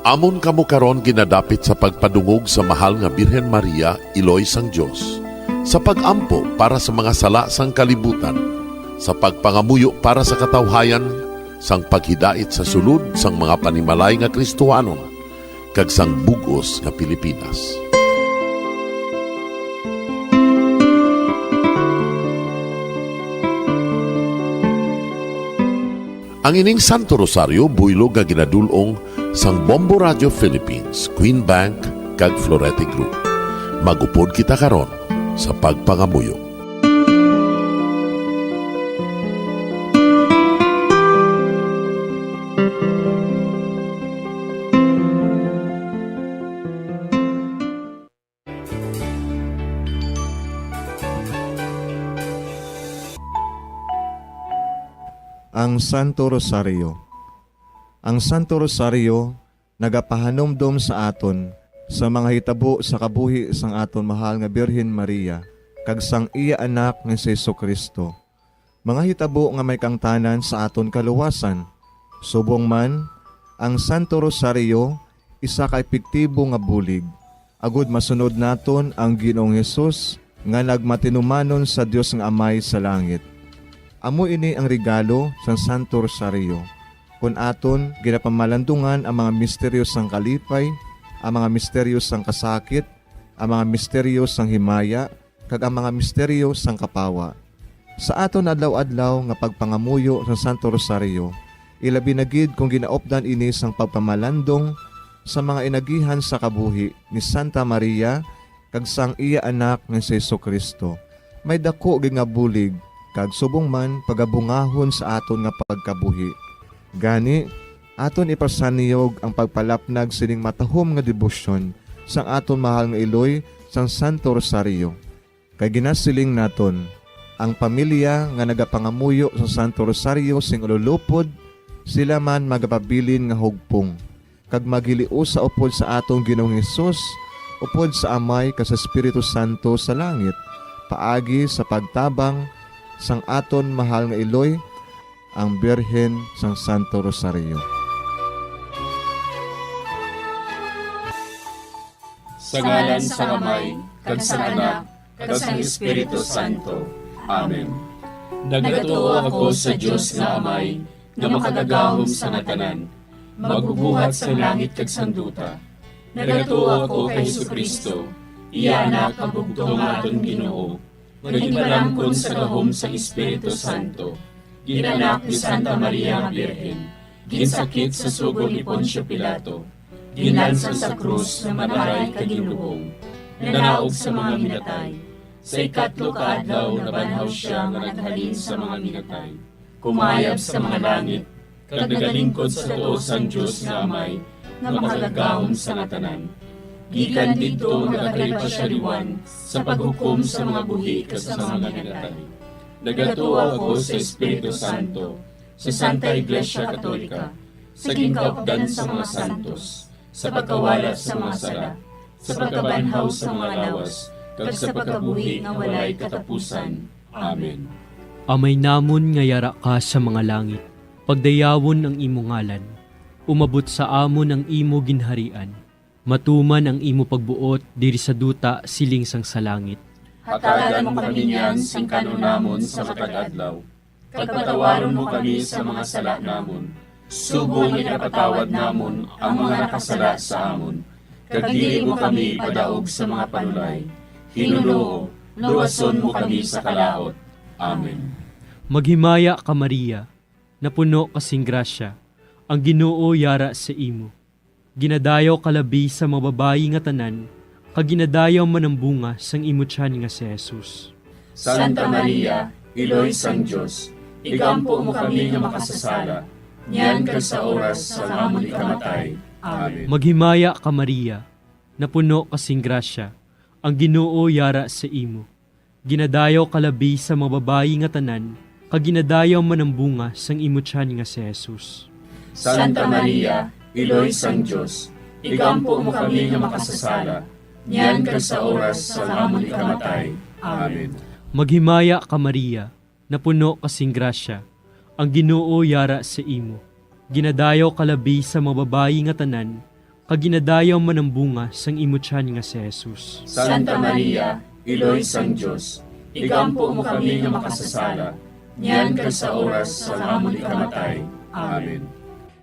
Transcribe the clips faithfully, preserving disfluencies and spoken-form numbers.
Amon kamo karon ginadapit sa pagpadungog sa Mahal nga Birhen Maria, Iloy sang Dios, sa pag-ampo para sa mga sala sang kalibutan, sa pagpangamuyo para sa katawhayan, sang paghidait sa sulod sang mga panimalay nga Kristohanon, kag sang bug-os nga Pilipinas. Ang ining Santo Rosario buylog nga ginadul-ong sang Bombo Radio Philippines, Queen Bank, kag Florete Group. Mag-upod kita karon sa pagpangamuyo. Ang Santo Rosario. Ang Santo Rosario nagapahanumdom sa aton sa mga hitabo sa kabuhi sang aton mahal nga Birhen Maria kag sang iya Anak nga si Jesu-Cristo, mga hitabo nga may kaangtanan sa aton kaluwasan. Subong man, ang Santo Rosario isa ka epektibo nga bulig agod masunod naton ang Ginoong Hesus nga nagmatinumanon sa Dios nga Amay sa langit. Amo ini ang regalo sang Santo Rosario, kon aton ginapamalandungan ang mga misteryo sang kalipay, ang mga misteryo sang kasakit, ang mga misteryo sang himaya, kag ang mga misteryo sang kapawa. Sa aton adlaw-adlaw nga pagpangamuyo sa Santo Rosario, ilabi na gid kon ginaupdan ini sang pagpamalandong sa mga inagihan sa kabuhi ni Santa Maria kag sang iya Anak nga si Jesu-Cristo, may daku gid nga bulig kag subong man pagabungahon sa aton nga pagkabuhi. Gani, aton ipasanyog ang pagpalapnag sining matahom nga debosyon sang aton mahal nga iloy sang Santo Rosario. Kay ginasiling naton, ang pamilya nga nagapangamuyo sa Santo Rosario sing ululupod, sila man magapabilin nga hugpong, kag maghiliusa upod sa aton Ginoong Hesus, upod sa Amay kag sa Espiritu Santo sa langit, paagi sa pagtabang sang aton mahal nga iloy, ang Birhen sang Santo Rosario. Sa ngalan sang Amay, kag sang Anak, kag sang Espiritu Santo. Amen. Nagatuo ako sa Dios nga Amay, nga makagagahom sa nga tanan, magbubuhat sang langit kag sang duta. Nagatuo ako kay Jesu-Cristo, iya Anak nga bugtong nga aton Ginoo, nga ginpalangkon sa gahom sang Espiritu Santo, ginanak ni Santa Maria nga Birhen, ginsakit sa sugo ni Poncio Pilato, ginlansang sa krus, namatay kag ginlubong, nanaog sa mga minatay. Sa ikatlo ka adlaw nabanhaw sia nga naghalin sa mga minatay. Kumayab sa mga langit, kag nagalingkod sa tuo sang Dios nga Amay, nga makagagahom sa nga tanan. Gikan didto magakalipa sia liwan sa paghukom sa mga buhi kag sa mga minatay. Nagatuo ako sa Espiritu Santo, sa Santa Iglesia Katolika, sa ginkaupdan sa mga santos, sa pagkawala sa mga sala, sa pagkabanhaw sa mga lawas, kag sa pagkabuhi nga walay katapusan. Amen. Amay namon nga yara ka sa mga langit, pagdayawon ang imo ngalan. Umabot sa amon ang imo ginharian. Matuman ang imo pagbuot diri sa duta siling sang sa langit. Hatagan mo kami niyan sing kan-on namon sa matag adlaw. Kag patawaron mo kami sa mga sala namon, subong nga ginapatawad namon ang mga nakasala sa amon. Kag dili mo kami ipadaog sa mga panulay. Ginoo, luwason mo kami sa kalaut. Amen. Maghimaya ka, Maria, napuno ka sing grasya, ang Ginoo yara sa imo. Ginadayaw ka labi sa mga babayi nga tanan, kag ginadayaw man ang bunga sang imo tiyan nga si Jesus. Santa Maria, Iloy sang Dios, igampo mo kami nga makasasala, niyan kag sa oras sang amon ikamatay. Amen. Maghimaya ka, Maria, napuno ka sing grasya, ang Ginoo yara sa imo. Ginadayaw ka labi sa mga babayi nga tanan, kag ginadayaw man ang bunga sang imo tiyan nga si Jesus. Santa Maria, Iloy sang Dios, igampo mo kami nga makasasala, niyan kag sa oras sang amon ikamatay. Amen. Maghimaya ka, Maria, napuno ka sing grasya, ang Ginoo yara sa imo. Ginadayaw ka labi sa mga babayi nga tanan, kag ginadayaw man ang bunga sang imo tiyan nga si Jesus. Santa Maria, Iloy sang Dios, igampo mo kami nga makasasala, niyan kag sa oras sang amon ikamatay. Amen.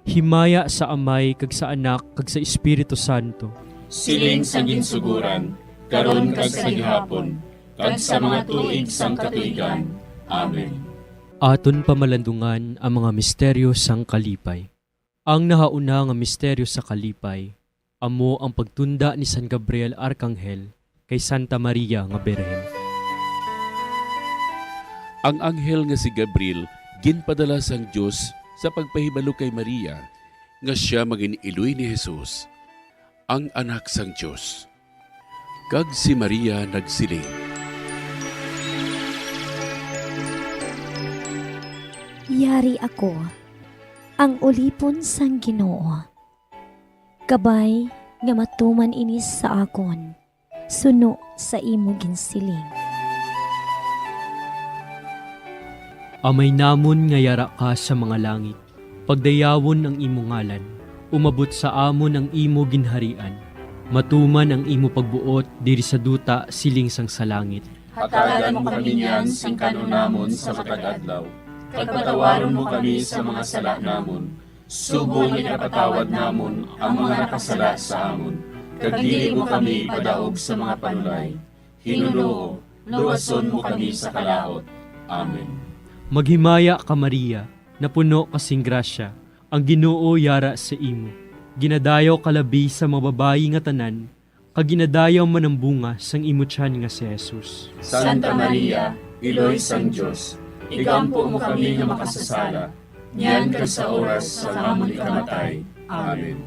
Himaya sa Amay, kag sa Anak, kag sa Espiritu Santo. Siling sa ginsuguran, karon kag sa gihapon, kag sa mga tuig sang katuigan. Amen. Aton pamalandungan ang mga misteryo sang kalipay. Ang nahauna nga misteryo sa kalipay amo ang pagtunda ni San Gabriel Arkanghel kay Santa Maria nga Birhen. Ang anghel nga si Gabriel ginpadala sang Dios sa pagpahibalo kay Maria nga sia magin-iloy ni Jesus, ang Anak sang Dios. Kag si Maria nagsiling, "Yari ako, ang ulipon sang Ginoo. Kabay nga matuman ini sa akon, suno sa imo ginsiling." Amay namon nga yara ka sa mga langit, pagdayawon ang imo ngalan. Umabot sa amon ang imo ginharian. Matuman ang imo pagbuot diri sa duta siling sang sa langit. Hatagan mo kami niyan sing kan-on namon sa matag adlaw, kag patawaron mo kami sa mga sala namon, subong nga ginapatawad namon ang mga nakasala sa amon, kag dili mo kami ipadaog sa mga panulay. Ginoo, luwason mo kami sa kalaut. Amen. Maghimaya ka, Maria, napuno ka sing grasya, ang Ginoo yara sa imo. Ginadayaw ka labi sa mga babayi nga tanan, kag ginadayaw man ang bunga sang imo tiyan nga si Jesus. Santa Maria, Iloy sang Dios, igampo mo kami nga makasasala, niyan kag sa oras sang amon ikamatay. Amen.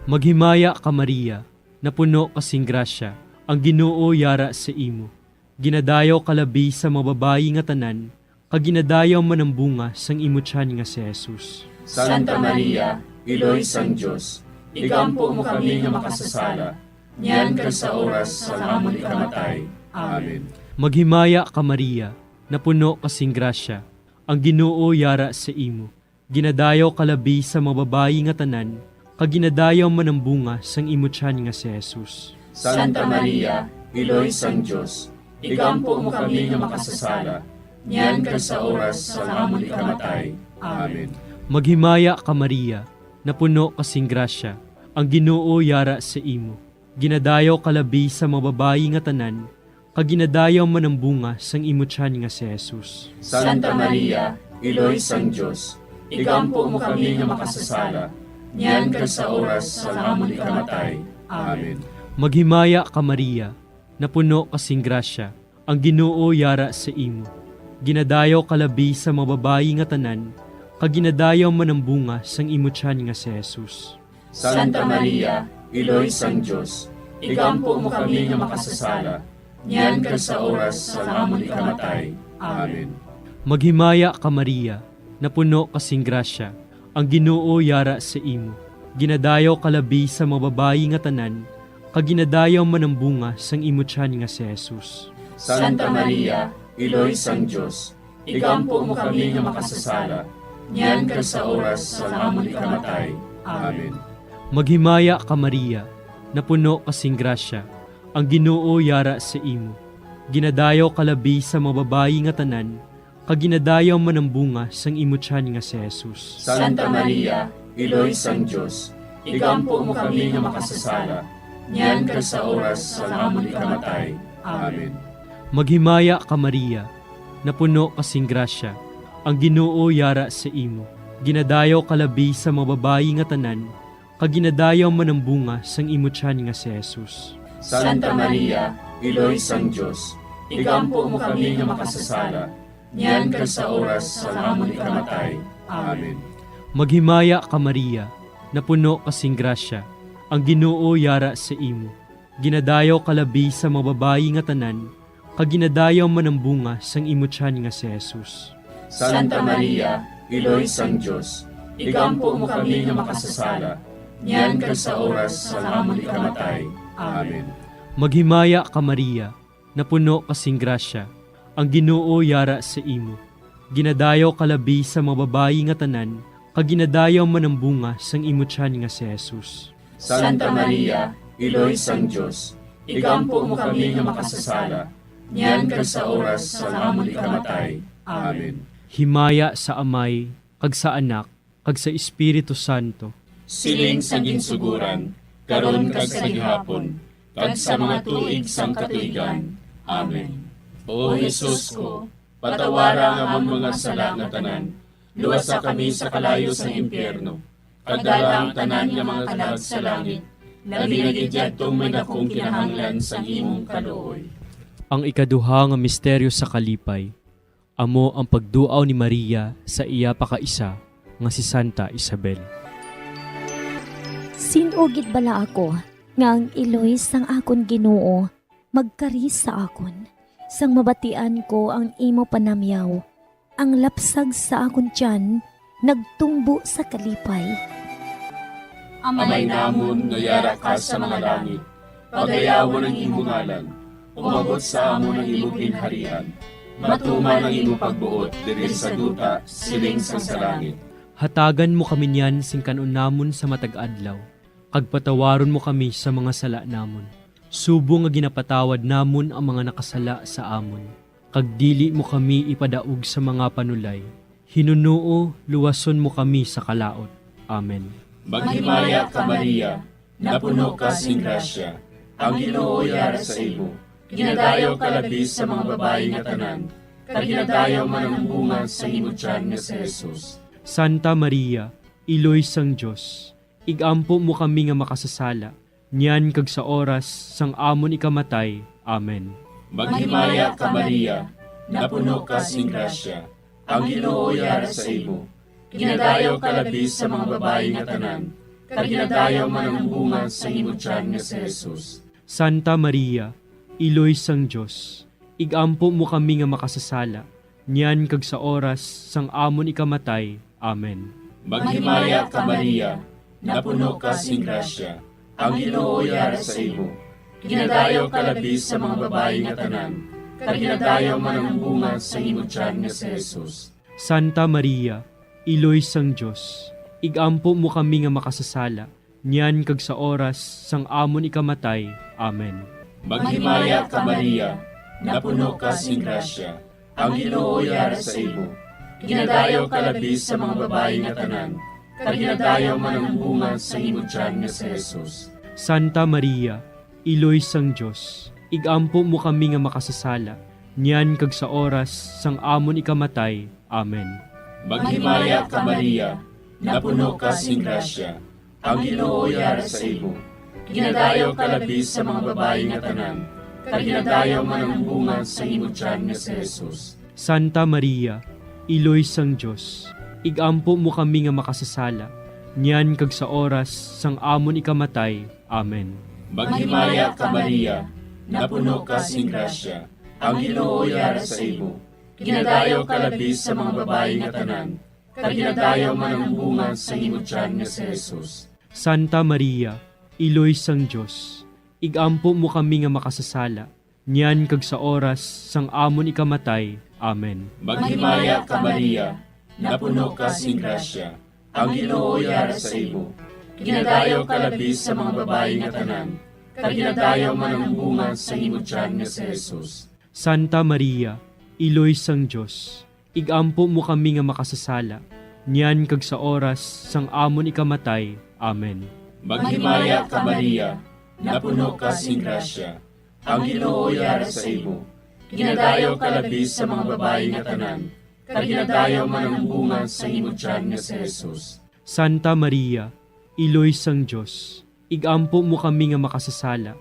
Maghimaya ka, Maria, napuno ka sing grasya, ang Ginoo yara sa imo. Ginadayaw ka labi sa mga babayi nga tanan, kag ginadayaw man ang bunga sang imo tiyan nga si Jesus. Santa Maria, Iloy sang Dios, igampo mo kami nga makasasala, niyan kag sa oras sang amon ikamatay. Amen. Maghimaya ka, Maria, napuno ka sing grasya, ang Ginoo yara sa imo. Ginadayaw ka labi sa mga babayi nga tanan, kag ginadayaw man ang bunga sang imo tiyan nga si Jesus. Santa Maria, Iloy sang Dios, igampo mo kami nga makasasala, niyan kag sa oras sang amon ikamatay. Amen. Maghimaya ka, Maria, napuno ka sing grasya, ang Ginoo yara sa imo. Ginadayaw ka labi sa mga babayi nga tanan, kag ginadayaw man ang bunga sang imo tiyan nga si Jesus. Santa Maria, Iloy sang Dios, igampo mo kami nga makasasala, niyan kag sa oras sang amon ikamatay. Amen. Maghimaya ka, Maria, napuno ka sing grasya, ang Ginoo yara sa imo. Ginadayaw ka labi sa mga babayi nga tanan, kag ginadayaw man ang bunga sang imo tiyan nga si Jesus. Santa Maria, Iloy sang Dios, igampo mo kami nga makasasala, niyan kag sa oras sang amon ikamatay. Amen. Maghimaya ka, Maria, napuno ka sing grasya, ang Ginoo yara sa imo. Ginadayaw ka labi sa mga babayi nga tanan, kag ginadayaw man ang bunga sang imo tiyan nga si Jesus. Santa Maria, Iloy sang Dios, igampo mo kami nga makasasala, niyan kag sa oras sang amon ikamatay. Amen. Maghimaya ka, Maria, napuno ka sing grasya, ang Ginoo yara sa imo. Ginadayaw ka labi sa mga babayi nga tanan, kag ginadayaw man ang bunga sang imo tiyan nga si Jesus. Santa Maria, Iloy sang Dios, igampo mo kami nga makasasala, niyan kag sa oras sang amon ikamatay. Amen. Maghimaya ka, Maria, napuno ka sing grasya, ang Ginoo yara sa imo. Ginadayaw ka labi sa mga babayi nga tanan, kag ginadayaw man ang bunga sang imo tiyan nga si Jesus. Santa Maria, Iloy sang Dios, igampo mo kami nga makasasala, niyan kag sa oras sang amon ikamatay. Amen. Maghimaya ka, Maria, napuno ka sing grasya, ang Ginoo yara sa imo. Ginadayaw ka labi sa mga babayi nga tanan, kag ginadayaw man ang bunga sang imo tiyan nga si Jesus. Santa Maria, Iloy sang Dios, igampo mo kami nga makasasala, niyan kag sa oras sang amon ikamatay. Amen. Maghimaya ka, Maria, napuno ka sing grasya, ang Ginoo yara sa imo. Ginadayaw ka labi sa mga babayi nga tanan, kag ginadayaw man ang bunga sang imo tiyan nga si Jesus. Santa Maria, Iloy sang Dios, igampo mo kami nga makasasala, niyan kag sa oras sang amon ikamatay. Amen. Himaya sa Amay, kag sa Anak, kag sa Espiritu Santo. Siling sa ginsuguran, karon kag sa gihapon, kag sa mga tuig sang katuigan. Amen. O Jesus ko, patawara ang amon mga sala nga tanan, luwasa kami sa kalayo sang impyerno, kag dala ang tanan nga mga kalag sa langit, labi na gid yadtong may dakong kinahanglan sang imong kaluoy. Ang ikaduha nga misteryo sa kalipay, amo ang pagduaw ni Maria sa iya pakaisa nga si Santa Isabel. Sin-o gid bala ako nga ang iloy sang akon Ginoo magkari sa akon? Sang mabatian ko ang imo panamyaw, ang lapsag sa akon tiyan nagtumbo sa kalipay. Amay namon nga yara ka sa mga langit, pagayawon ang imo ngalan. Umabot sa amon ang imo ginharian. Matuman ang imo pagbuot diri sa duta, siling sang sa langit. Hatagan mo kami niyan sing kan-on namon sa matag adlaw, kag patawaron mo kami sa mga sala namon, subong nga ginapatawad namon ang mga nakasala sa amon. Kag dili mo kami ipadaog sa mga panulay, hinunoo luwason mo kami sa kalaut. Amen. Maghimaya ka, Maria, napuno ka sing grasya, ang Ginoo yara sa imo. Ginadayaw ka labi sa mga babayi nga tanan, kag ginadayaw man ang bunga sa imo tiyan nga si Jesus. Santa Maria, Iloy sang Dios, igampo mo kami nga makasasala, niyan kag sa oras sang amon ikamatay. Amen. Maghimaya ka, Maria, napuno ka sing grasya, ang Ginoo yara sa imo. Ginadayaw ka labi sa mga babayi nga tanan, kag ginadayaw man ang bunga sa imo tiyan nga si Jesus. Santa Maria, Iloy sang Dios, igampo mo kami nga makasasala, niyan kag sa oras sang amon ikamatay. Amen. Maghimaya ka, Maria, napuno ka sing grasya, ang Ginoo yara sa imo. Ginadayaw ka labi sa mga babayi nga tanan, kag ginadayaw man ang bunga sa imo tiyan nga si Jesus. Santa Maria, Iloy sang Dios, igampo mo kami nga makasasala, niyan kag sa oras sang amon ikamatay. Amen. Maghimaya ka, Maria, napuno ka sing grasya, ang Ginoo yara sa imo. Ginadayaw ka labi sa mga babayi nga tanan, kag ginadayaw man ang bunga sa imo tiyan nga si Jesus. Santa Maria, Iloy sang Dios, igampo mo kami nga makasasala, niyan kag sa oras sang amon ikamatay. Amen. Maghimaya ka, Maria, napuno ka sing grasya, ang Ginoo yara sa imo. Ginadayaw ka labi sa mga babayi nga tanan, kag ginadayaw man ang bunga sa imo tiyan nga si Jesus. Santa Maria, Iloy sang Dios, igampo mo kami nga makasasala, niyan kag sa oras sang amon ikamatay. Amen. Maghimaya ka, Maria, napuno ka sing grasya, ang Ginoo yara sa imo. Ginadayaw ka labi sa mga babayi nga tanan, kag ginadayaw man ang bunga sa imo tiyan nga si Jesus. Santa Maria, Iloy sang Dios, igampo mo kami nga makasasala, niyan kag sa oras sang amon ikamatay. Amen. Maghimaya ka, Maria, napuno ka sing grasya, ang Ginoo yara sa imo. Ginadayaw ka labi sa mga babayi nga tanan, kag ginadayaw man ang bunga sa imo tiyan nga si Jesus. Santa Maria, Iloy sang Dios, igampo mo kami nga makasasala, niyan kag sa oras sang amon ikamatay. Amen. Maghimaya ka, Maria, napuno ka sing grasya, ang Ginoo yara sa imo. Ginadayaw ka labi sa mga babayi nga tanan, kag ginadayaw man ang bunga sa imo tiyan nga si Jesus. Santa Maria, Iloy sang Dios, igampo mo kami nga makasasala,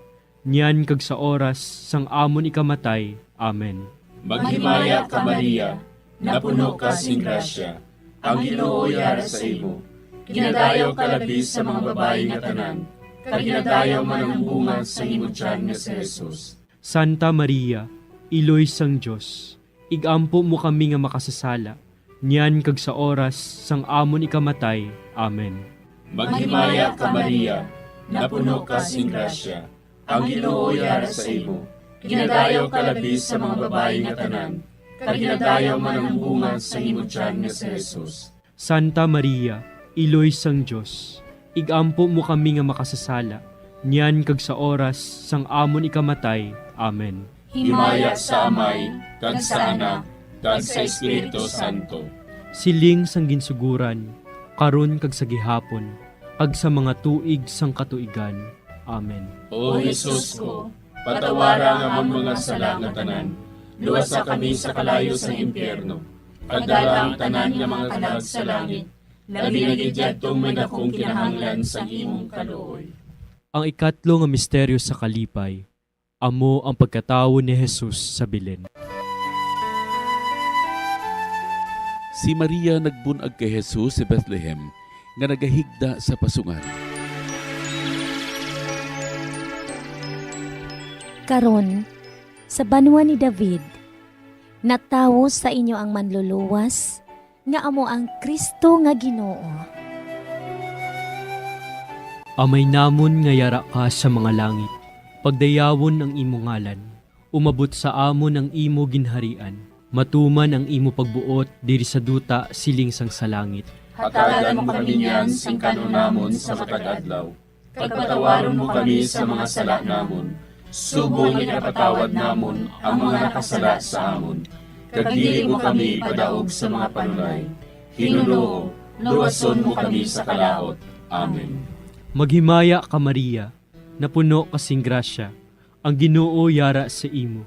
niyan kag sa oras sang amon ikamatay. Amen. Maghimaya ka, Maria, napuno ka sing grasya, ang Ginoo yara sa imo. Ginadayaw ka labi sa mga babayi nga tanan, kag ginadayaw man ang bunga sa imo tiyan nga si Jesus. Santa Maria, Iloy sang Dios, igampo mo kami nga makasasala, niyan kag sa oras sang amon ikamatay. Amen. Maghimaya ka, Maria, napuno ka sing grasya, ang Ginoo yara sa imo. Ginadayaw ka labi sa mga babayi nga tanan, kag ginadayaw man ang bunga sa imo tiyan nga si Jesus. Santa Maria, Iloy sang Dios, Igampo mo kami nga makasasala, niyan kag sa oras sang amon ikamatay. Amen. Himaya sa Amay, kag sa Anak, kag sa Espiritu Santo. Siling sang ginsugoran, karon kag sa gihapon, kag sa mga tuig sang katuigan. Amen. O Jesus ko, patawara ang amon mga sala nga tanan, luwasa kami sa kalayo sang impyerno, pagdala ang tanan nga mga kalag sa langit, labi na gid yadtong may dakong kinahanglan sang imong kaluoy. Ang ikatlo nga misteryo sa kalipay, amo ang pagkatawo ni Jesus sa Belen. Si Maria nagbun-ag kay Jesus sa Bethlehem, nga nagahigda sa pasungan. Karon, sa banwa ni David, natawo sa inyo ang Manluluwas, nga amo ang Cristo nga Ginoo. Amay namon nga yara ka sa mga langit, pagdayawon ang imo ngalan. Umabot sa amon ang imo ginharian. Matuman ang imo pagbuot diri sa duta siling sang sa langit. Hatagan mo kami niyan sing kan-on namon sa matag adlaw, kag patawaron mo kami sa mga sala namon, subong nga ginapatawad namon ang mga nakasala sa amon, kag dili mo kami ipadaog sa mga panulay. Ginoo, luwason mo kami sa kalaut. Amen. Maghimaya ka, Maria, napuno ka sing grasya, ang Ginoo yara sa imo.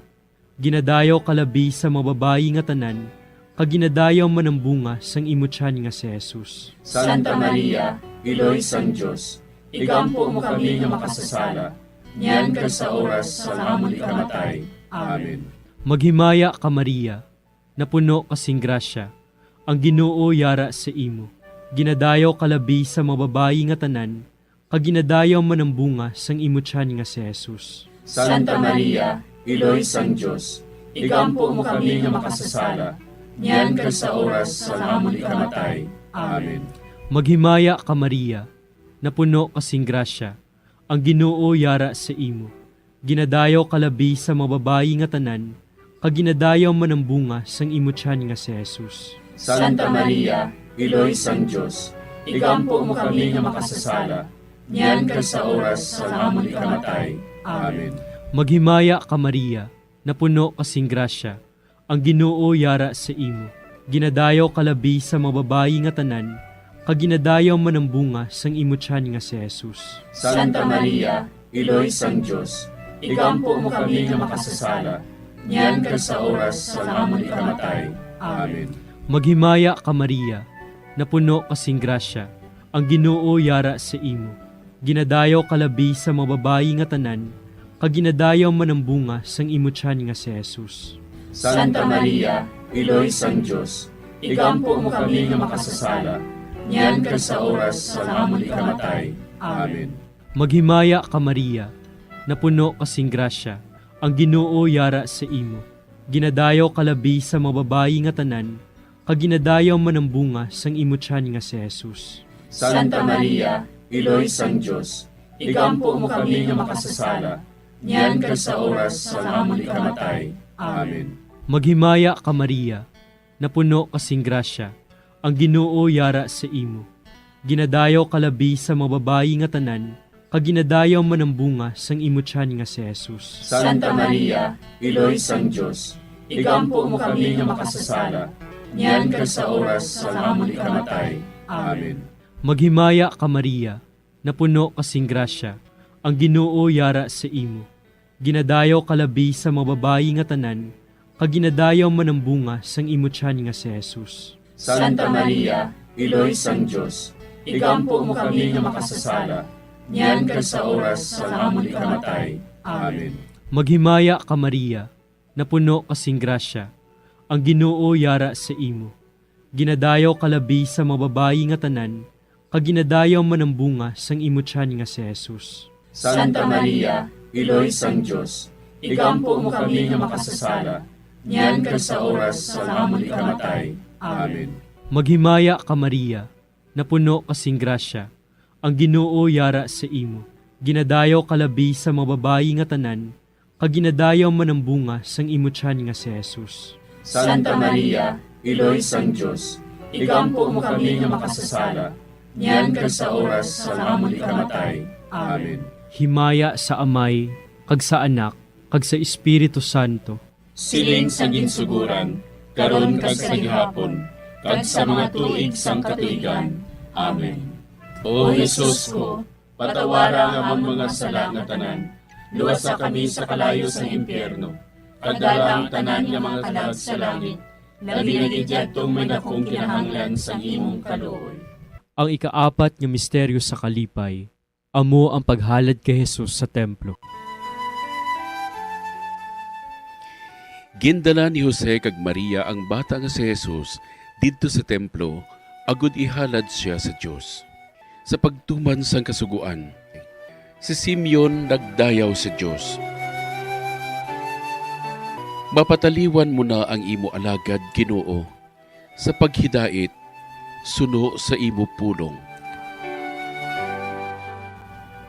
Ginadayaw ka labi sa mga babayi nga tanan, kag ginadayaw man ang bunga sang imo tiyan nga si Jesus. Santa Maria, Iloy sang Dios, igampo mo kami nga makasasala, niyan kag sa oras sang amon ikamatay. Amen. Maghimaya ka, Maria, napuno ka sing grasya, ang Ginoo yara sa imo. Ginadayaw ka labi sa mga babayi nga tanan, kag ginadayaw man ang bunga sang imo tiyan nga si Jesus. Santa Maria, Iloy sang Dios, igampo mo kami nga makasasala, niyan kag sa oras sang amon ikamatay. Amen. Maghimaya ka, Maria, napuno ka sing grasya, ang Ginoo yara sa imo. Ginadayaw ka labi sa mga babayi nga tanan, kag ginadayaw man ang bunga sang imo tiyan nga si Jesus. Santa Maria, Iloy sang Dios, igampo mo kami nga makasasala, niyan kag sa oras sang amon ikamatay. Amen. Maghimaya ka, Maria, napuno ka sing grasya, ang Ginoo yara sa imo. Ginadayaw ka labi sa mga babayi nga tanan, kag ginadayaw man ang bunga sang imo tiyan nga si Jesus. Santa Maria, Iloy sang Dios, igampo mo kami nga makasasala, niyan kag sa oras sang amon ikamatay. Amen. Maghimaya ka, Maria, napuno ka sing grasya, ang Ginoo yara sa imo. Ginadayaw ka labi sa mga babayi nga tanan, kag ginadayaw man ang bunga sang imo tiyan nga si Jesus. Santa Maria, Iloy sang Dios, igampo mo kami nga makasasala, niyan kag sa oras sang amon ikamatay. Amen. Maghimaya ka, Maria, napuno ka sing grasya, ang Ginoo yara sa imo. Ginadayaw ka labi sa mga babayi nga tanan, kag ginadayaw man ang bunga sang imo tiyan nga si Jesus. Santa Maria, Iloy sang Dios, igampo mo kami nga makasasala, niyan kag sa oras sang amon ikamatay. Amen. Maghimaya ka, Maria, napuno ka sing grasya, ang Ginoo yara sa imo. Ginadayaw ka labi sa mga babayi nga tanan, kag ginadayaw man ang bunga sang imo tiyan nga si Jesus. Santa Maria, Iloy sang Dios, igampo mo kami nga makasasala, niyan kag sa oras sang amon ikamatay. Amen. Maghimaya ka, Maria, napuno ka sing grasya, ang Ginoo yara sa imo. Ginadayaw ka labi sa mga babayi nga tanan, kag ginadayaw man ang bunga sang imo tiyan nga si Jesus. Santa Maria, Iloy sang Dios, igampo mo kami nga makasasala, niyan kag sa oras sang amon ikamatay. Amen. Maghimaya ka, Maria, napuno ka sing grasya, ang Ginoo yara sa imo. Ginadayaw ka labi sa mga babayi nga tanan, kag ginadayaw man ang bunga sang imo tiyan nga si Jesus. Santa Maria, Iloy sang Dios, igampo mo kami nga makasasala, niyan kag sa oras sang amon ikamatay. Amen. Maghimaya ka, Maria, napuno ka sing grasya, ang Ginoo yara sa imo. Ginadayaw ka labi sa mga babayi nga tanan, kag ginadayaw man ang bunga sang imo tiyan nga si Jesus. Santa Maria, Iloy sang Dios, igampo mo kami nga makasasala, niyan kag sa oras sang amon ikamatay. Amen. Himaya sa Amay, kag sa Anak, kag sa Espiritu Santo. Siling sa ginsuguran, karon kag sa gihapon, kag sa mga tuig sang katuigan. Amen. O Jesus ko, patawara ang amon mga sala nga tanan, luwasa kami sa kalayo sang impyerno, kag dala ang tanan nga mga kalag sa langit, labi na gid yadtong may dakong kinahanglan sang imong kaluoy. Ang ikaapat nga misteryo sa kalipay, amo ang paghalad kay Jesus sa templo. Gindala ni Jose kag Maria ang bata nga si Jesus didto sa templo agod ihalad sia sa Dios. Sa pagtuman sang Kasugoan, si Simeon nagdayaw sa Dios: "Mapataliwan mo na ang imo alagad, Ginoo, sa paghidait suno sa imo pulong."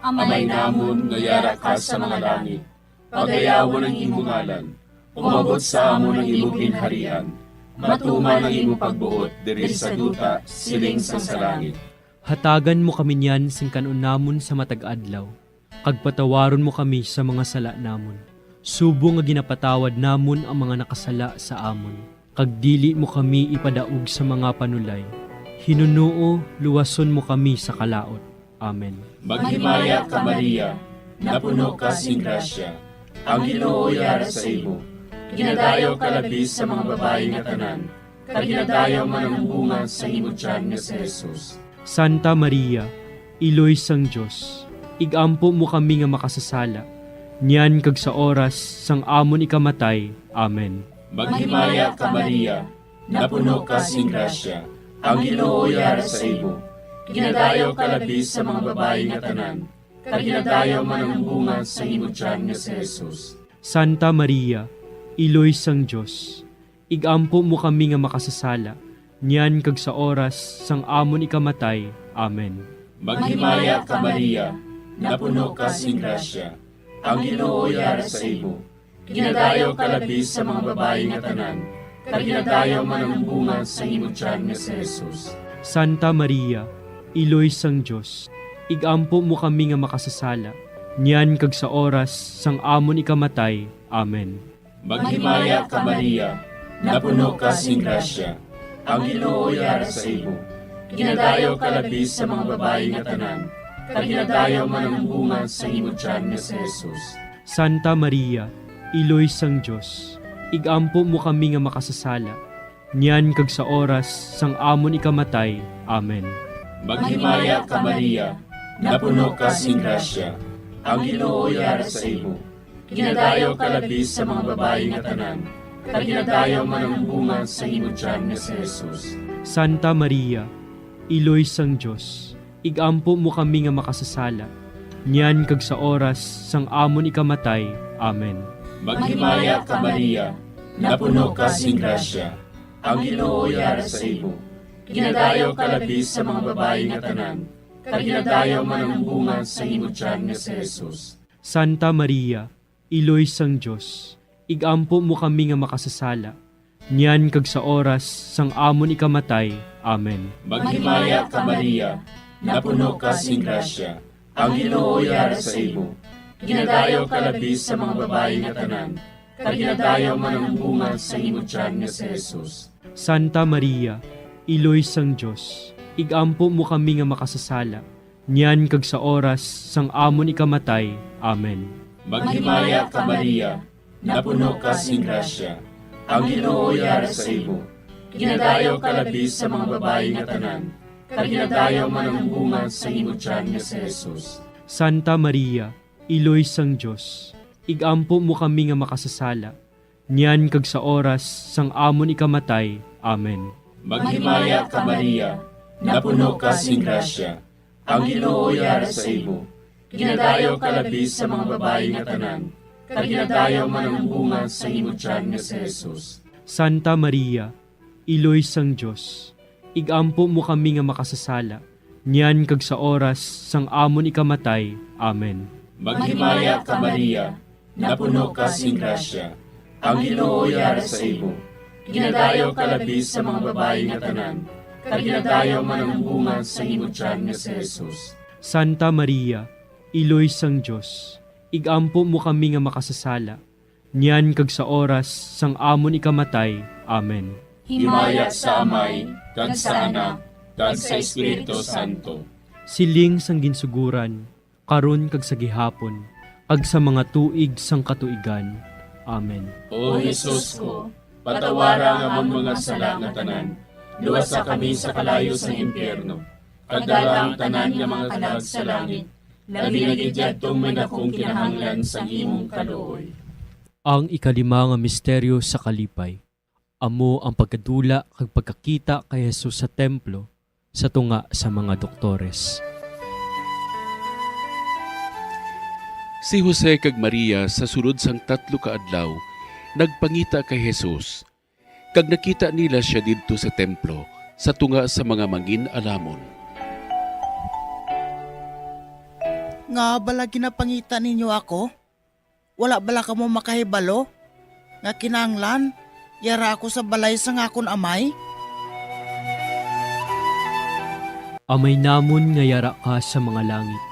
Amay namon nga yara ka sa mga langit, pagayawon ang imo ngalan. Umabot sa amon ang imo ginharian. Matuman ang imo pagbuot diri sa duta, siling sang sa langit. Hatagan mo kami niyan sing kan-on namon sa matag adlaw, kag patawaron mo kami sa mga sala namon, subong nga ginapatawad namon ang mga nakasala sa amon. Kag dili mo kami ipadaog sa mga panulay. Hinunoo, luwason mo kami sa kalaut. Amen. Maghimaya ka, Maria, napuno ka sing grasya, ang Ginoo yara sa imo. Ginadayaw ka labi sa mga babayi nga tanan, kag ginadayaw man ang bunga sang imo tiyan nga si Jesus. Santa Maria, Iloy sang Dios, ig-ampo mo kami nga makasasala, niyan kag sa oras sang amon ikamatay. Amen. Maghimaya ka, Maria, napuno ka sing grasya, ang Ginoo yara sa imo. Ginadayaw ka labi sa mga babayi nga tanan, kag ginadayaw man ang bunga sang imo tiyan nga si Jesus. Santa Maria, Iloy sang Dios, ig-ampo mo kami nga makasasala, niyan kag sa oras sang amon ikamatay. Amen. Maghimaya ka, Maria, napuno ka sing grasya, ang Ginoo yara sa imo. Ginadayaw ka labi sa mga babayi nga tanan, kag ginadayaw man ang bunga sang imo tiyan nga si Jesus. Santa Maria, Iloy sang Dios, ig-ampo mo kami nga makasasala, niyan kag sa oras sang amon ikamatay. Amen. Maghimaya ka, Maria, napuno ka sing grasya, ang Ginoo yara sa imo. Ginadayaw ka labi sa mga babayi nga tanan, kag ginadayaw man ang bunga sang imo tiyan nga si Jesus. Santa Maria, Iloy sang Dios, ig-ampo mo kami nga makasasala, niyan kag sa oras sang amon ikamatay. Amen. Maghimaya ka, Maria, napuno ka sing grasya, ang Ginoo yara sa imo. Ginadayaw ka labi sa mga babayi nga tanan, kag ginadayaw man ang bunga sang imo tiyan nga si Jesus. Santa Maria, Iloy sang Dios, ig-ampo mo kami nga makasasala, niyan kag sa oras sang amon ikamatay. Amen. Maghimaya ka, Maria, napuno ka sing grasya, ang Ginoo yara sa imo. Ginadayaw ka labi sa mga babayi nga tanan, kag ginadayaw man ang bunga sang imo tiyan nga si Jesus. Santa Maria, Iloy sang Dios, ig-ampo mo kami nga makasasala, niyan kag sa oras sang amon ikamatay. Amen. Maghimaya ka, Maria, napuno ka sing grasya, ang Ginoo yara sa imo. Ginadayaw ka labi sa mga babayi nga tanan, kag ginadayaw man ang bunga sang imo tiyan nga si Jesus. Santa Maria, Iloy sang Dios, ig-ampo mo kami nga makasasala, niyan kag sa oras sang amon ikamatay. Amen. Maghimaya ka, Maria, napuno ka sing grasya, ang Ginoo yara sa imo. Ginadayaw ka labi sa mga babayi nga tanan, kag ginadayaw man ang bunga sang imo tiyan nga si Jesus. Santa Maria, Iloy sang Dios, ig-ampo mo kami nga makasasala, niyan kag sa oras sang amon ikamatay. Amen. Maghimaya ka, Maria, napuno ka sing grasya, ang Ginoo yara sa imo. Ginadayaw ka labi sa mga babayi nga tanan, kag ginadayaw man ang bunga sang imo tiyan nga si Jesus. Santa Maria, Iloy sang Dios, ig-ampo mo kami nga makasasala, niyan kag sa oras sang amon ikamatay. Amen. Maghimaya ka, Maria, napuno ka sing grasya, ang Ginoo yara sa imo. Ginadayaw ka labi sa mga babayi nga tanan, kag ginadayaw man ang bunga sang imo tiyan nga si Jesus. Santa Maria, Iloy sang Dios, igampo mo kami nga makasasala, niyan kag sa oras sang amon ikamatay. Amen. Himaya sa Amay, kag sa Anak, kag sa Espiritu Santo. Siling sang ginsuguran, karon kag sa gihapon, kag sa mga tuig sang katuigan. Amen. O Jesus ko, patawara ang amon mga sala nga tanan, luwasa kami sa kalayo sang impyerno, kag dala ang tanan nga mga kalag sa langit, labi na gid yadtong may dakong kinahanglan sang imong kaluoy. Ang ikalima nga misteryo sa kalipay, amo ang pagkadula kag pagkakita kay Jesus sa templo sa tunga sa mga doktores. Si Jose kag Maria sa sulod sang tatlo ka adlaw nagpangita kay Jesus, kag nakita nila sia didto sa templo sa tunga sa mga mangin-alamon. Nga bala ginapangita ninyo ako? Wala bala kamo makahibalo nga kinahanglan yara ako sa balay sang akon Amay? Amay namon nga yara ka sa mga langit,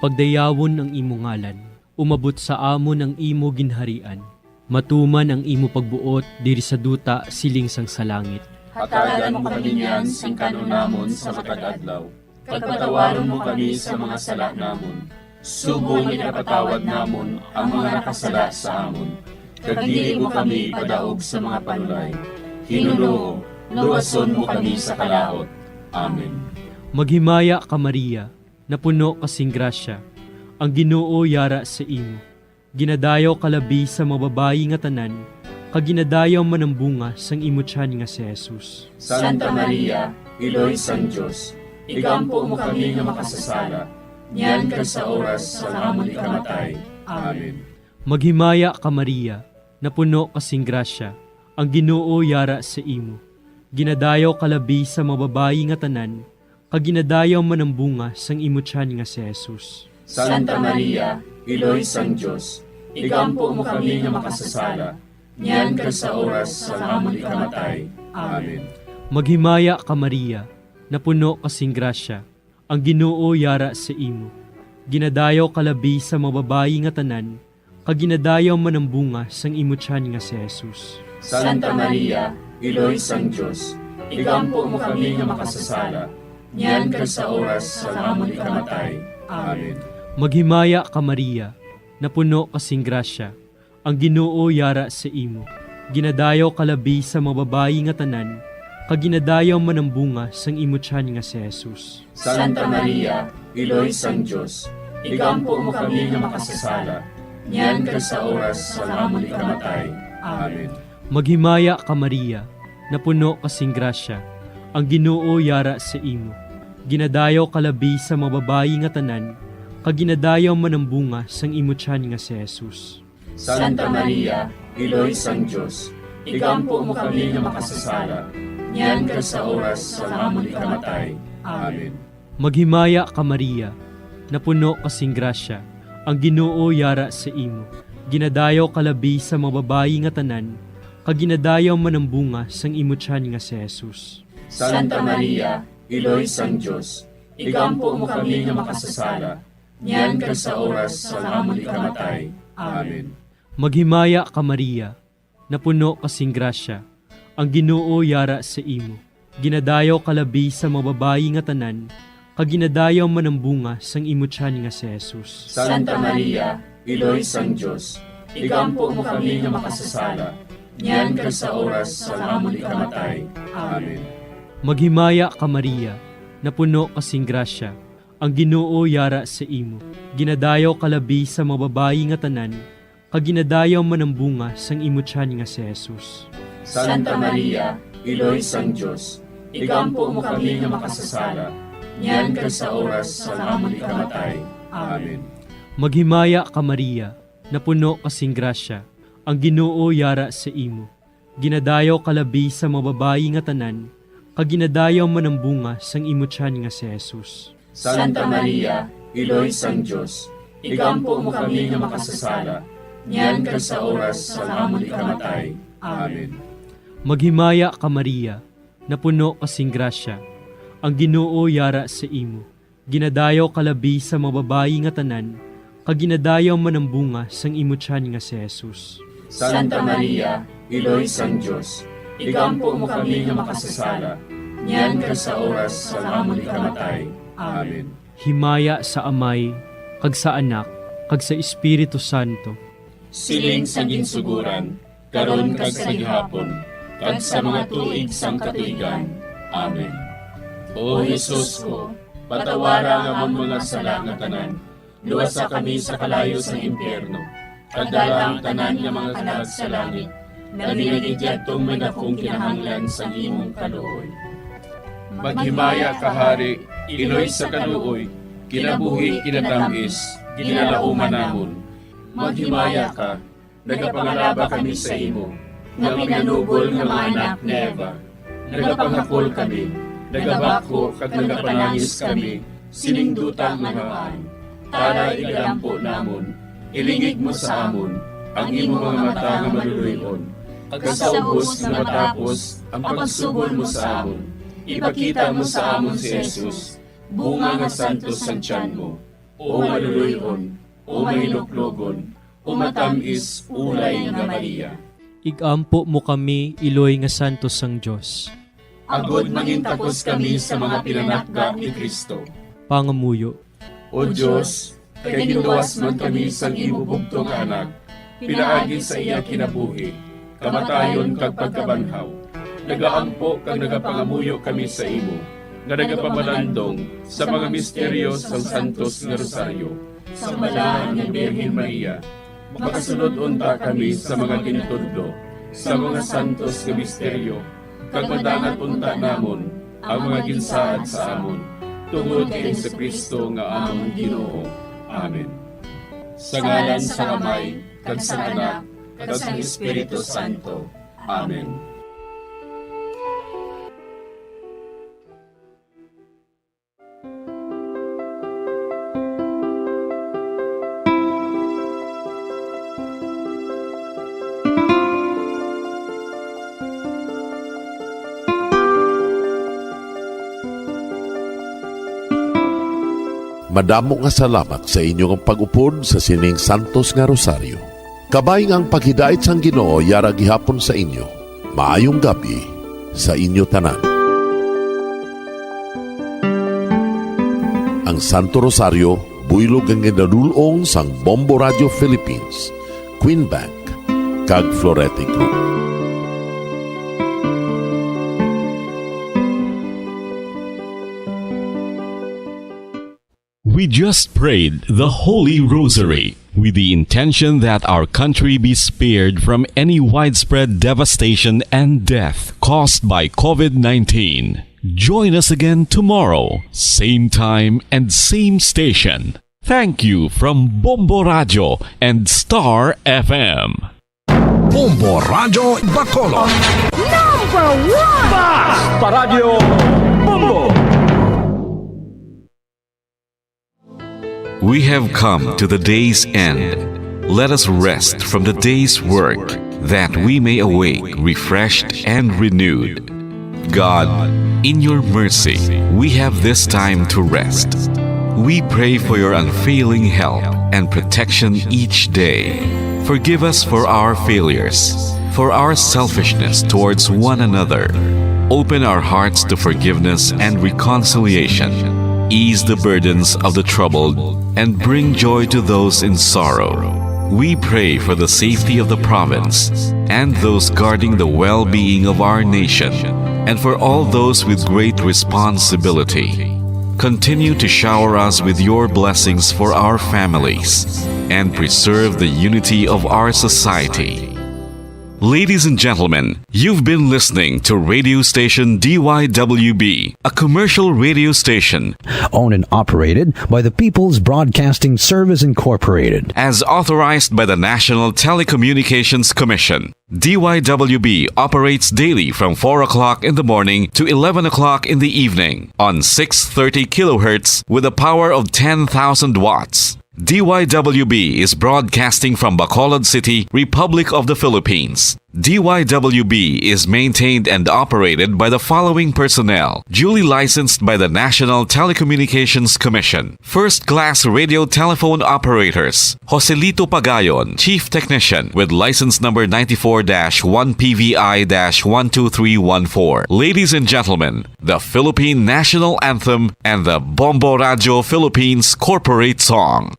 pagdayawon ang imo ngalan, umabot sa amon ang imo ginharian, matuman ang imo pagbuot diri sa duta siling sang sa langit. Hatagan mo kami niyan sing kan-on namon sa matag adlaw, kag patawaron mo kami sa mga sala namon, subong nga ginapatawad namon ang mga nakasala sa amon, kag dili mo kami ipadaog sa mga panulay. Ginoo, luwason mo kami sa kalaut. Amen. Maghimaya ka, Maria, napuno ka sing grasya, ang Ginoo yara sa imo. Ginadayaw ka labi sa mga babayi nga tanan, kag ginadayaw man ang bunga sang imo tiyan nga si Jesus. Santa Maria, Iloy sang Dios, igampo mo kami nga makasasala, niyan kag sa oras sang amon ikamatay. Amen. Maghimaya ka, Maria, napuno ka sing grasya, ang Ginoo yara sa imo. Ginadayaw ka labi sa mga babayi nga tanan, kag ginadayaw man ang bunga sang imo tiyan nga si Jesus. Santa Maria, Iloy sang Dios, igampo mo kami nga makasasala, niyan kag sa oras sang amon ikamatay. Amen. Maghimaya ka, Maria, napuno ka sing grasya, ang Ginoo yara sa imo. Ginadayaw ka labi sa mga babayi nga tanan, kag ginadayaw man ang bunga sang imo tiyan nga si Jesus. Santa Maria, Iloy sang Dios, igampo mo kami nga makasasala, niyan kag sa oras sang amon ikamatay. Amen. Maghimaya ka, Maria, napuno ka sing grasya, ang Ginoo yara sa imo. Ginadayaw ka labi sa mga babayi nga tanan, kag ginadayaw man ang bunga sang imo tiyan nga si Jesus. Santa Maria, Iloy sang Dios, igampo mo kami nga makasasala, niyan kag sa oras sang amon ikamatay. Amen. Maghimaya ka, Maria, napuno ka sing grasya, ang Ginoo yara sa imo. Ginadayaw ka labi sa mga babayi nga tanan, kag ginadayaw man ang bunga sang imo tiyan nga si Jesus. Santa Maria, Iloy sang Dios, igampo mo kami nga makasasala, niyan kag sa oras sang amon ikamatay. Amen. Maghimaya ka, Maria, napuno ka sing grasya, ang Ginoo yara sa imo. Ginadayaw ka labi sa mga babayi nga tanan, kag ginadayaw man ang bunga sang imo tiyan nga si Jesus. Santa Maria, Iloy sang Dios, igampo mo kami nga makasasala, niyan kag sa oras sang amon ikamatay. Amen. Maghimaya ka, Maria, napuno ka sing grasya, ang Ginoo yara sa imo. Ginadayaw ka labi sa mga babayi nga tanan, kag ginadayaw man ang bunga sang imo tiyan nga si Jesus. Santa Maria, Iloy sang Dios, igampo mo kami nga makasasala, niyan kag sa oras sang amon ikamatay. Amen. Maghimaya ka, Maria, napuno ka sing grasya, ang Ginoo yara sa imo. Ginadayaw ka labi sa mga babayi nga tanan, kag ginadayaw man ang bunga sang imo tiyan nga si Jesus. Santa Maria, Iloy sang Dios, igampo mo kami nga makasasala, niyan kag sa oras sang amon ikamatay. Amen. Maghimaya ka, Maria, napuno ka sing grasya, ang Ginoo yara sa imo. Ginadayaw ka labi sa mga babayi nga tanan, kag ginadayaw man ang bunga sang imo tiyan nga si Jesus. Santa Maria, Iloy sang Dios, igampo mo kami nga makasasala, niyan kag sa oras sang amon ikamatay. Amen. Maghimaya ka, Maria, napuno ka sing grasya, Ang Ginoo yara sa imo. Ginadayaw ka labi sa mga babayi nga tanan, kag ginadayaw man ang bunga sang imo tiyan nga si Jesus. Santa Maria, Iloy sang Dios, igampo mo kami nga makasasala, niyan kag sa oras sang amon ikamatay. Amen. Himaya sa Amay, kag sa Anak, kag sa Espiritu Santo. Siling sa ginsuguran, karon kag sa gihapon, kag sa mga tuig sang katuigan. Amen. O Jesus ko, patawara ang amon mga sala nga tanan, luwasa kami sa kalayo sang impyerno, kag dala ang tanan nga mga kalag sa langit, labi na gid yadtong may dakong kinahanglan sang imong kaluoy. Maghimaya ka, Hari, Iloy sa kaluoy, kinabuhi, kinatamis, ginalauman namon. Maghimaya ka, nagapangalaba kami sa imo, nga pinanubol nga mga anak ni Eva. Nagapangakol kami, nagabakho kag nagapanangis kami sining duta nga haan. Tara, igampo namon, ilingig mo sa amon ang imo mga mata nga maluloy-on, kag sa ubos nga matapos ang pagsugol mo sa amon, ipakita mo sa amon si Jesus, bunga nga santos sang tiyan mo. O maluloy-on, o mahinuklogon, o matamis ulay nga Maria. Igampo mo kami, Iloy nga santos sang Dios. Agod mangintakos kami sa mga pinanakga ni Cristo. Pangamuyo. O Dios, kay ginluwas man kami sang imo bugtong nga Anak, pinaagi sa iya kinabuhi, kamatayon, kag pagkabanhaw, nagaampo kag nagapangamuyo kami sa imo, nga nagapamalandong sa mga misteryo sang Santos nga Rosaryo. Sang Balaan nga Birhen Maria, makasulod unta kami sa mga ginatudlo sa mga santos nga misteryo, kag madangat unta namon ang mga ginsaad sa amon, tungod kay Jesu-Cristo nga amon Ginoo. Amen. Sa ngalan sang Amay, kag sang Anak, kag sang Espiritu Santo. Amen. Madamo nga salamat sa inyo nga pag-upod sa sining santos nga rosaryo. Kabay nga ang paghidait sang Ginoo yara gihapon sa inyo. Maayong gab-i sa inyo tanan. Ang Santo Rosario, buylog nga ginadul-ong sang Bombo Radio Philippines, Queen Bank, kag Florete Group. We just prayed the Holy Rosary with the intention that our country be spared from any widespread devastation and death caused by covid nineteen. Join us again tomorrow, same time and same station. Thank you from Bombo Radio and Star F M. Bombo Radio Bacolod. Number one! Basta Radio Bombo! We have come to the day's end. Let us rest from the day's work, that we may awake refreshed and renewed. God, in your mercy, we have this time to rest. We pray for your unfailing help and protection each day. Forgive us for our failures, for our selfishness towards one another. Open our hearts to forgiveness and reconciliation. Ease the burdens of the troubled and bring joy to those in sorrow. We pray for the safety of the province and those guarding the well-being of our nation, and for all those with great responsibility. Continue to shower us with your blessings for our families and preserve the unity of our society. Ladies and gentlemen, you've been listening to radio station D Y W B, a commercial radio station owned and operated by the People's Broadcasting Service Incorporated, as authorized by the National Telecommunications Commission. D Y W B operates daily from four o'clock in the morning to eleven o'clock in the evening on six thirty kilohertz with a power of ten thousand watts. D Y W B is broadcasting from Bacolod City, Republic of the Philippines. D Y W B is maintained and operated by the following personnel, duly licensed by the National Telecommunications Commission. First class radio telephone operators, Joselito Pagayon, Chief Technician, with license number ninety-four dash one P V I dash one two three one four. Ladies and gentlemen, the Philippine National Anthem and the Bombo Radyo Philippines Corporate Song.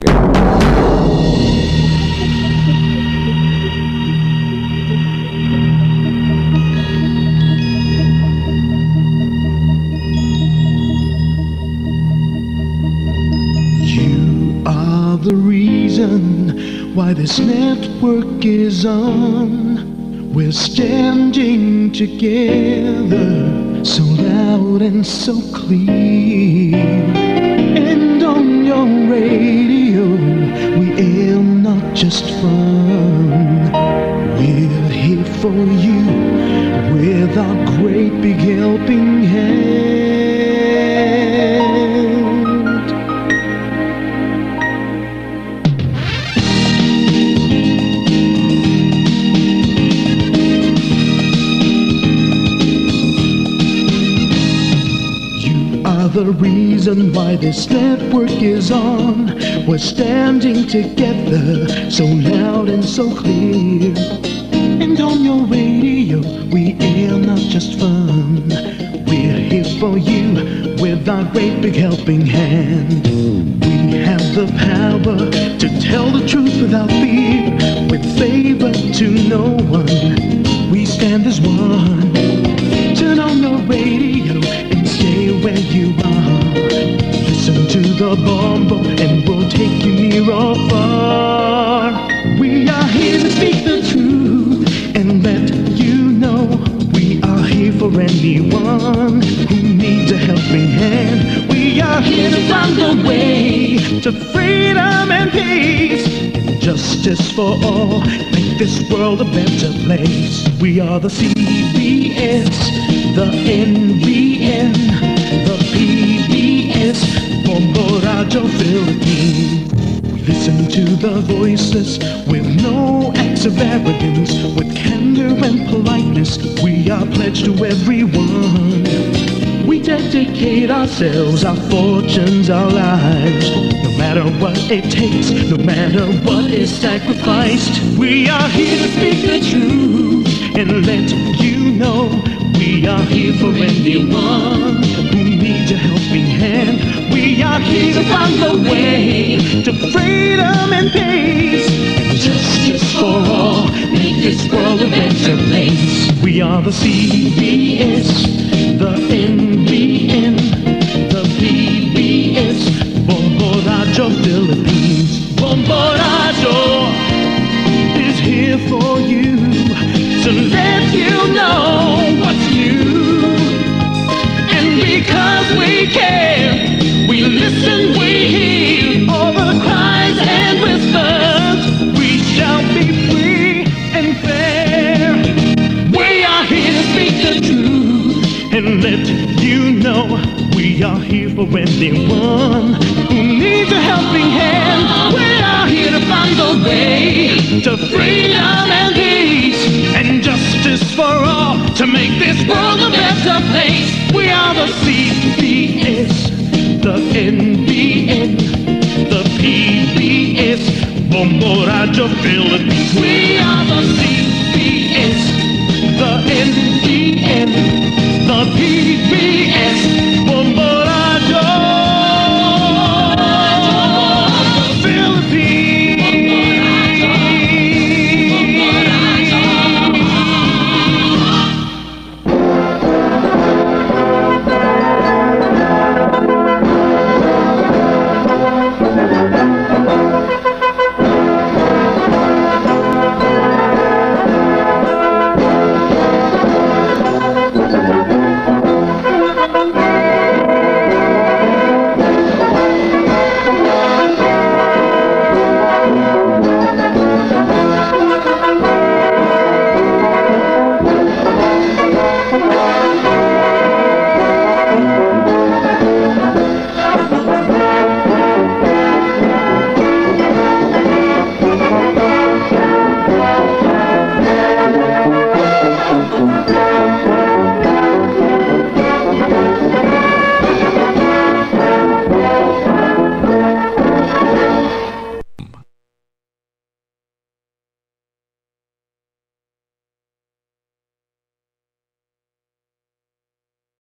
You are the reason why this network is on. We're standing together, so loud and so clear. And on your radio, we aim not just fun. We're here for you with our great big helping hand. You are the reason why this network is on. We're standing together, so loud and so clear. And on your radio, we air not just fun. We're here for you with our great big helping hand. We have the power to tell the truth without fear, with favor to no one. We stand as one. Turn on your radio and stay where you are. Listen to the Bombo and we'll take you near or far. We are here to speak the truth and let you know we are here for anyone who needs a helping hand. We are here to find a way to freedom and peace and justice for all. Make this world a better place. We are the C B S, the N B N, the P B S, Bombo Radyo Philippines. We listen to the voices with no acts of arrogance, with candor and politeness. We are pledged to everyone. We dedicate ourselves, our fortunes, our lives. No matter what it takes, no matter what is sacrificed, we are here to speak the truth and let you know we are here for anyone who needs a helping hand. We are here to find the way to freedom and peace and justice for all. Make this world a better place. We are the C B S, the N B N, the P B S, Bombo Radyo Philippines. Bombo Radyo is here for you to let you know what's new. And because we care, we listen, we hear all the cries and whispers. We shall be free and fair. We are here to speak the truth and let you know we are here for anyone who needs a helping hand. We are here to find the way to freedom and peace and justice for all, to make this world a better place. We are the C B S, the N B N, the P B S, Bombo Radyo Philippines. We are the C B S, the N B N, the P B S, Bombo